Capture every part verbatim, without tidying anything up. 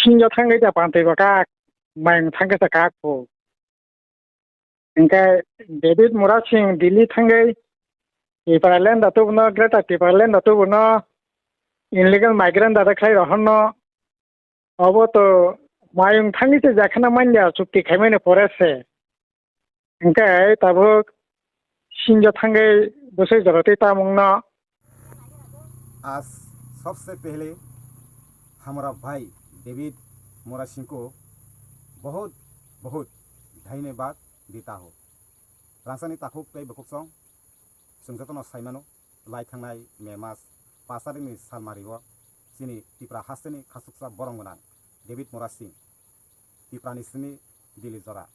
Sinjo thangwi ta pantwi ba kak, mayung thangkhe ta kak phu. Hingkhe David Murasing Delhi thangwi Tipraland da tubuno, Greater Tipraland da tubuno, illegal migrant da khlai rohorno. Obo to mayung thangwi se jakhana manya chukti khaimani pore se. Hingkhe tabuk sinjo thangwi bwsai jora twi tamungno. आज सबसे पहले हमारा भाई डेविड मोरासिंह को बहुत बहुत धन्यवाद देता हूँ। Rangchakni takhuk tei bukhuksong, chwng jotono sai mano, lai thangnai May mas pash tarikni salmario chini Tipra hasteni khachuksa borom gwnang David Murasing Tiprani simi Dili jora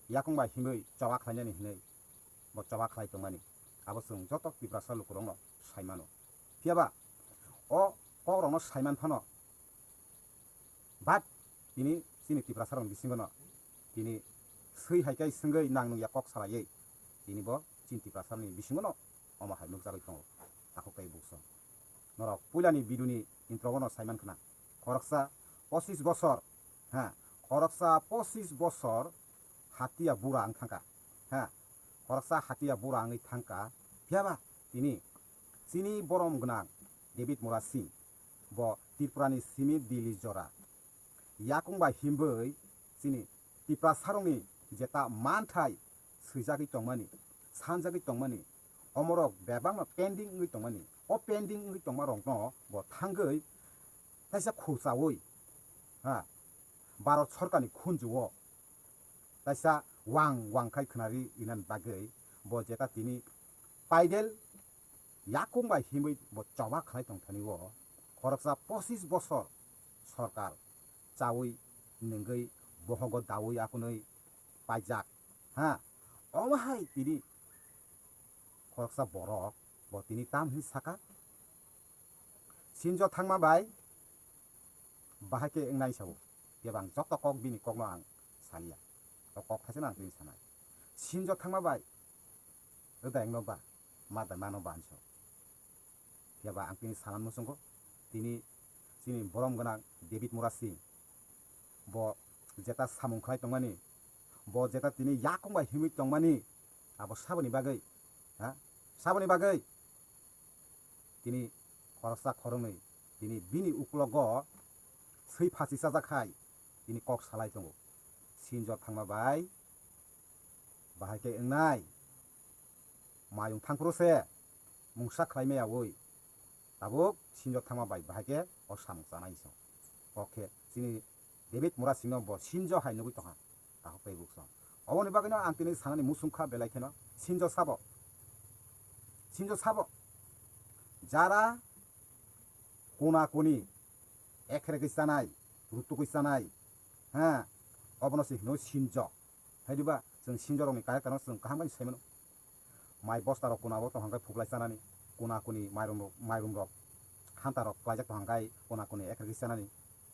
yakung bai himwi choba khlainani hinwi bo choba khlai tongmani, abo chwng joto Tiprasa lukurokno sai mano. Phiyaba o kokrokno sai man phano, but tini chini Tiprasarokni bisingono tini swi hai khe swngwi nang nungya kok salaiwi tini bo chini Tiprasarokni bisingono omo hai nukjagwi tongo, takhuk tei bukhuksong. Norok puilani video ni intro o no sai man khna, khoroksa pochis bosor, ha, khoroksa pochis bosor hatiya bura wng thangkha, ha, khoroksa hatiya bura wngwi thangkha. Phiyaba tini chini borom gwnang David Murasing, bo Tripura ni simi Dili jora yakung bai himwi chini Tiprasarokni jeta manthai swijagwi tongmani, sanjagwi tongmani, omorok bebakno pending wngwi tongmani, o pending wngwi tongmarokno bo thangwi kaisa khuchawi, ha, Bharat Sorkarni khunju-o kaisa wang wang khai khwnari inani bagwi bo jeta tini paidel yakung bai himwi bo choba khlai tongthani-o khoroksa pochis bosor sorkar chawi nungwi bohogo dawi akunwi paijak, ha, omo hai tini khoroksa borok bo tini tam hinwi saka, sinjo thangma bai bahai khe wngnai sao. Kebang joto kok bini kokno ang saliya. O kok thaisano ang tini sanai. Sinjo thangma bai wngda wngno ba, ma da mano ba hinso. Phiya ba ang tini sanan muchungo, tini chini borom gwnang David Murasing, bo jeta samung khlai tongmani, bo jeta tini yakung bai himwi tongmani, abo saboni bagwi, ha? Saboni bagwi tini khoroksa khoroknwi tini bini uklogo swi phachi chajak hai tini kok salai tongo. Sinjo thangma bai bahai khe wngnai. Mayung thangphuru se mungsa khlai maya oi. Tabuk sinjo thangma bai bahai khe o samung chanai se. Kok khe chini David Murasingno bo sinjo hai nugwi tongkha. Takhuk tei bukhuksong. Oboni bagwino ang tini sanani muchung kha belai kheno sinjo sabo. Sinjo sabo. Jara kona koni ekhere khe chanai, rutugwi chanai, ha, obono se hino sinjo. Hai diba, chwng sinjorokni character no chwng kaham bai sai mano. Mai bosta rok kona o tong hang khe phuklai chanani, kona koni mairum rok, mairum rok, hanta rok klaijak tong hang khe kona koni ekher khe chanani.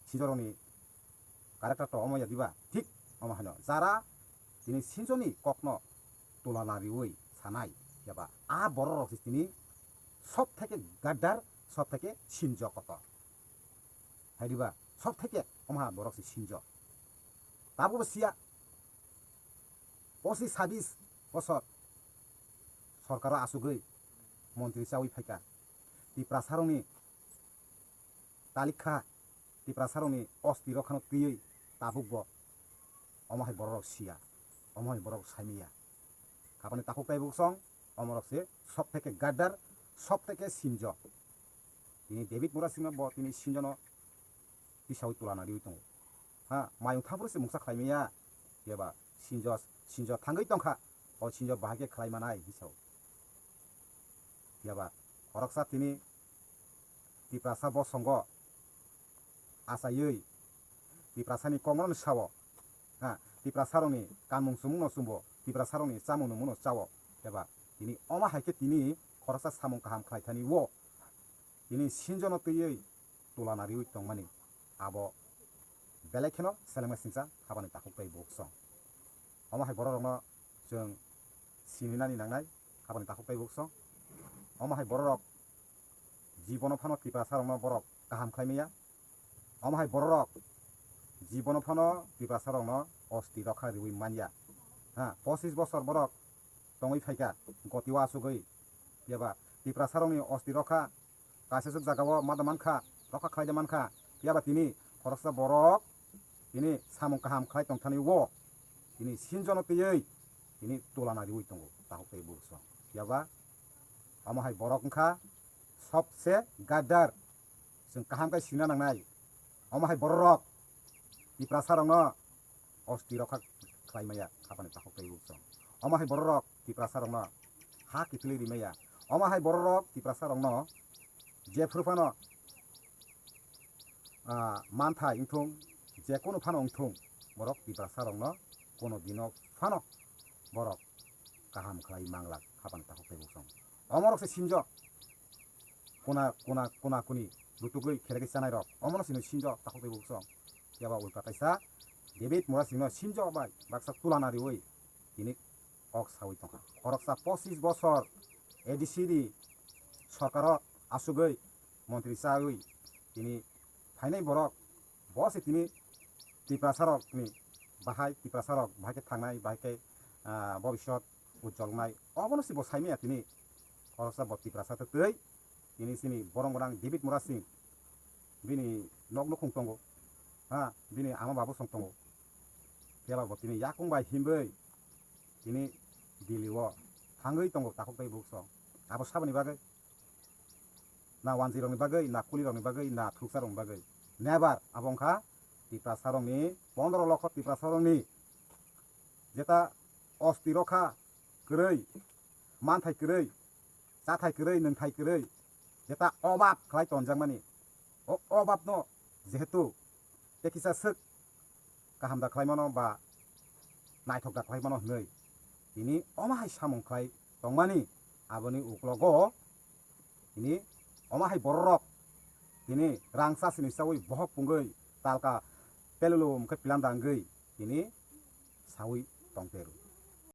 Sinjorokni character to omo ya diba, thik omo haino. Jara tini sinjoni kokno tulana riwi sanai, yaba a borok rok se tini sob theke gaddar, sob theke sinjo kotor. Hai diba, sob theke omo ha borok se sinjo. Tabuk bo siya, pochis sabis bosor sorkaro achugwi montri chawi phaikha. Tiprasarokni talikha, Tiprasarokni osti rokhano twiwi tabukbo omo hai bororok siya, omo hai borok saimanya. Aboni takhuk tei bukhuksong, omorok se sob theke gaddar, sob theke sinjo. Tini David Murasingno bo tini sinjono tisawi tulana riwi tongo. Ha, mayung thaphuru se mungsa khlai manya. Phiya ba sinjo, sinjo thangwi tongkha. O sinjo bahai khe khlai manai hinwi sao. Phiya ba khoroksa tini Tiprasa bosongo achaiwi Tiprasani kokno sao. Ha, Tiprasarokni kanmung chumungno chumbo, Tiprasarokni chamung nungmungno chao. Phiya ba tini omo hai khe tini khoroksa samung kaham khlai thani o. Tini sinjono twiwi tulana riwi tongmani abo belai kheno selengma singcha habani takhuk tei bukhuksong. Omo hai bororokno chwng sininani nangnai habani takhuk tei bukhuksong. Omo hai bororok jibono phano Tiprasarokno borok kaham khlai manya. Omo hai bororok jibono phano Tiprasa rokno osti rokha riwi manya. Ha, pochis bosor borok tongwi phaikha, goti o achugwi. Phiya ba Tiprasa rokni osti rokha kaisa swk jaga o ma da mankha, rokha khlai da mankha. Phiya ba tini khoroksa borok tini samung kaham khlai tongthani o tini sinjono twiwi tini tulana riwi tongo takhuk tei bukhuk song. Phiya ba omo hai borok wngkha sobse gadar, chwng kaham khe sina nangnai. Omo hai borok rok Tiprasa rokno osti rokha khlai maya, khapani takhuk tei bukhuk song. Omo hai borok rok Tiprasa rokno ha kiphilwi ri maya. Omo hai borok rok Tiprasa rokno jephru phano, ah, manthai wngthung, jekunu phano wngthung, borok Tiprasa rokno kono dino phano borok kaham khlai manglak, khapani takhuk tei bukhuk song. Omorok se sinjok, kuna, kuna, kuna kuni lutugwi kheregwi chanai rok, omono sino sinjok takhuk tei bukhuk song. Phiya ba ulka kaisa David Murasingno sinjok bai baksa tulana riwi tini kok sawi tongkha. Khoroksa pochis bosor A D C ni sorkaro asugwi montri chawi tini phainai borok, bo se tini Tiprasa rokni bahai, Tiprasa rok bahai khe thangnai, bahai khe, ah, bobisot ujolnai, obono se bo saimaya tini. Khoroksa bo Tiprasa tei tini chini borong gwnang David Murasing bini nok nukhung tongo, ha, bini ama babu song tongo. Phiya ba bo tini yakung bai himwi tini Delhi o thangwi tongo takhuk tei bukhuk song. Abo saboni bagwi na wanjwi rokni bagwi, na kuli rokni bagwi, na thuksa rokni bagwi. Never abo wngkha Tiprasa rokni, pondro lokho Tiprasa rokni jeta osti rokha kwrwi, manthai kwrwi, chathai kwrwi, nwngthai kwrwi, jeta obab khlai tonjakmani. O obabno jehetu tei kisa swk kaham da khlai mano ba naithok da khlai mano hwnwi tini omo hai samung khlai tongmani, aboni uklogo tini omo hai borok rok tini rang cha sini chawi bohok pungwi talka pelulum khe pilan da wngwi tini sawi tongteru.